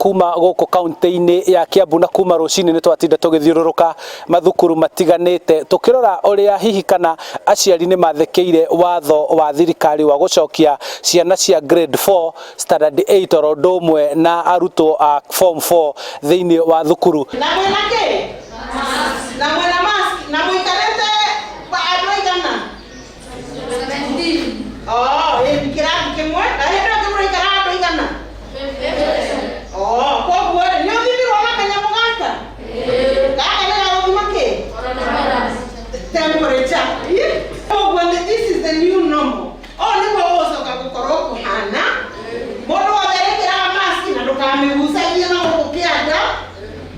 Kuma gũkũ kaunti-inĩ ya Kiambu na kuma rũcinĩ nĩ twatinda tũgĩthiũrũrũka mathukuru matiganĩte tũkĩrora ũrĩa hihi kana aciari nĩ mathĩkĩire watho wa thirikari wa gũcokia ciana cia grade 4, standard 8 oro ũndũ ũmwe na arutwo a form 4 thĩinĩ wa thukuru. Na mwĩna kĩ? Na mwĩna mask? Na mũikarĩte andũ aigana? Oh, ĩ kĩrathi kĩmwe. Na hĩndĩ ĩyo ĩngĩ mũraikara andũ aigana? Oh, koguo rĩ, nĩ ũthimirwo na kanyamũ gaka? Gaka nĩ gagũthima kĩ? Temperature. Ĩ? Koguo this is the new normal. Ũũ nĩguo gũgũcoka gũkorwo kũhana. Mũndũ wothe arĩkĩraga mask na ndũkamĩgucagie na gũkũ kĩanda,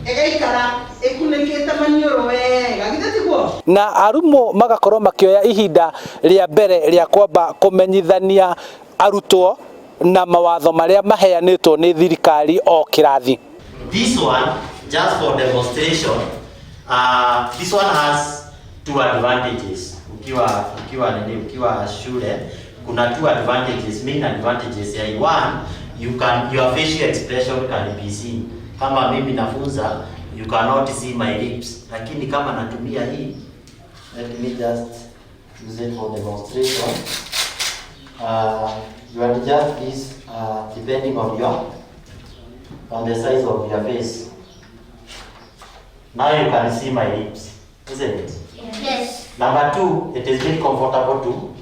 ĩgaikara ĩkunĩkĩte maniũrũ wega. Githĩ tiguo? Na arimũ magakorwo makĩoya ihinda rĩa mbere rĩa kwamba kũmenyithania arutwo na mawatho marĩa maheanĩtwo nĩ thirikari o kĩrathi. This one, just for demonstration, this one has two advantages. Ukiwa nini, ukiwa shule, kuna two advantages, main advantages ya hii. One, your facial expression can be seen. Kama mimi nafunza, you cannot see my lips. Lakini kama natumia hii, let me just use it for demonstration. You adjust this depending on the size of your face. Now you can see my lips, isn't it? Yes. Number two, it is very comfortable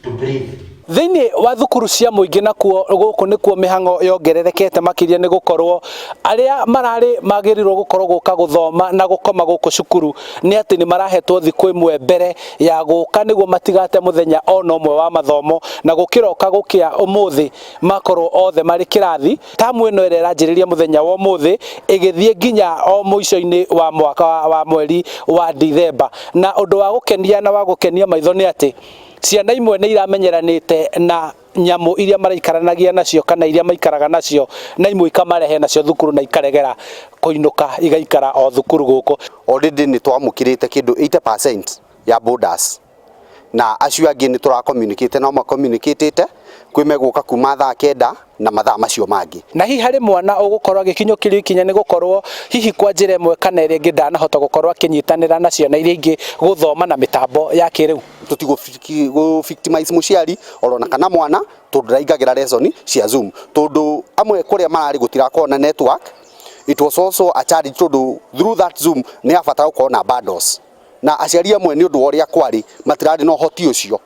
to breathe. Thĩinĩ wa thukuru cia mũingĩ nakuo gũkũ nĩkuo mĩhang'o yongererekete makĩria, nĩ gũkorwo arĩa mararĩ magĩrĩirwo gũkorwo gũka gũthoma na gũkoma gũkũ cukuru nĩ atĩ nĩ marahetwo thikũ ĩmwe mbere ya gũka nĩguo matigate mũthenya ona ũmwe wa mathomo, na gũkĩroka gũkĩa ũmũthĩ makorwo othe marĩ kĩrathi. Tamu ĩno ĩrĩa ĩranjĩrĩria mũthenya wa ũmũthĩ ĩgĩthiĩ nginya o mũico-inĩ wa mwaka wa mweri wa Dithemba. Na ũndũ wa gũkenia na wa gũkenia maitho nĩ atĩ ciana imwe nĩ iramenyeranĩte na nyamũ iria maraikaranagia nacio kana iria maikaraga nacio, na imwe ikamarehe nacio thukuru na ikaregera kũinũka, igaikara o thukuru gũkũ. Already nĩ twamũkĩrĩte kĩndũ 80% ya boarders, na acio angĩ nĩ tũra communicate nao, macommunicatĩte kwĩ megũka kuma thaa 9 na mathaa macio mangĩ. Na hihi harĩ mwana ũgũkorwo agĩkinyũkĩrio ikinya nĩ gũkorwo hihi kwa njĩra ĩmwe kana ĩrĩa ĩngĩ ndanahota gũkorwo akĩnyitanĩra na ciana iria ingĩ gũthoma na mĩtambo ya kĩrĩu? Tũtigũ victimize mũciari orona kana mwana tondũ ndaraingagĩra lesson cia Zoom, tondũ amwe kũrĩa mararĩ gũtirakorwo na network. It was also a challenge tondũ through that Zoom nĩ yabatara gũkorwo na bundles, na aciari amwe nĩ ũndũ wa ũrĩa kwarĩ matirarĩ na ũhoti ũcio,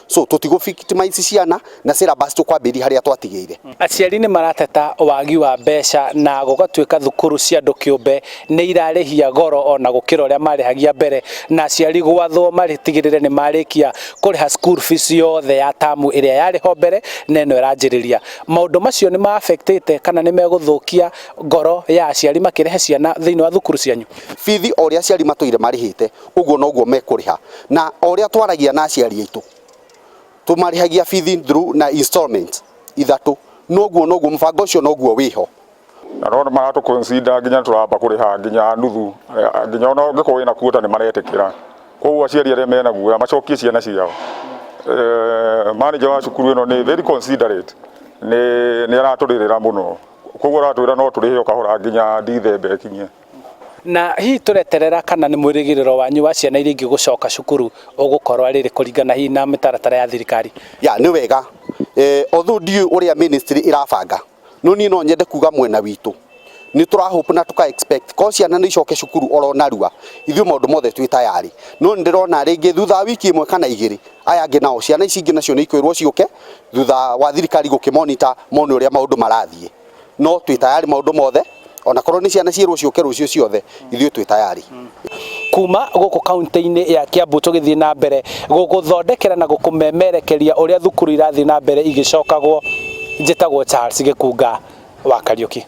so tũtigũ victimize ciana na syllabus tũkwambĩrĩria harĩa twatigĩire. Aciari nĩ marateta wagi wa mbeca na gũgatuĩka thukuru cia andũ kĩũmbe nĩ irarĩhia goro ona gũkĩra ũrĩa marĩhagia mbere, na aciari gwathwo marĩtigĩrĩre nĩ marĩkia kũrĩha school fees yothe ya tamu ĩrĩa yarĩ ho mbere na ĩno ĩranjĩrĩria. Maũndũ macio nĩ ma-affectĩte kana nĩ megũthũkia ngoro ya aciari makĩrehe ciana thĩinĩ wa thukuru cianyu? Bithi o ũrĩa aciari matũire marĩhĩte, ũguo noguo mekũrĩha, na o ũrĩa twaragia na aciari aitũ, tũmarĩhagia bithi through na installment ithatũ, noguo mũbango ũcio noguo wĩho. Na no maratũ consider nginya tũramba kũrĩha nginya nuthu, nginya ona ũngĩkorwo wĩna kuota nĩ maretĩkĩra. Koguo aciari arĩa mena guoya macokie ciana ciao. Manager wa cukuru ĩno nĩ very considerate, nĩ aratũrĩrĩra mũno, koguo aratwĩra no tũrĩhe o kahora nginya Dithemba ĩkinye. Na hihi tũreterera kana nĩ mwĩrĩgĩrĩro wanyu wa ciana iria ingĩ gũcoka cukuru ũgũkorwo rĩrĩ kũringana hihi na mĩtaratara ya thirikari? Ya nĩ wega, although ndiũĩ ũrĩa ministry ĩrabanga, no niĩ no nyende kuga mwena witũ nĩ tũra hope na tũka expect ko ciana nĩ icoke cukuru oro narua. Ithuĩ maũndũ mothe twĩ tayarĩ, no nĩ ndĩrona rĩngĩ thutha wa wiki ĩmwe kana igĩrĩ aya angĩ nao ciana ici ingĩ nacio nĩ ikwĩrwo ciũke thutha wa thirikari gũkĩmonitor mone ũrĩa maũndũ marathiĩ. No twĩ tayarĩ maũndũ mothe, ona korwo nĩ ciana ciĩrwo ciũke rũciũ ciothe, ithuĩ twĩ tayarĩ. Kuma gũkũ kaunti-inĩ ya Kiambu tũgĩthiĩ na mbere gũgũthondekera na gũkũmemerekeria ũrĩa thukuru irathiĩ na mbere igĩcokagwo, njĩtagwo Charles Gĩkunga wa Kariũki.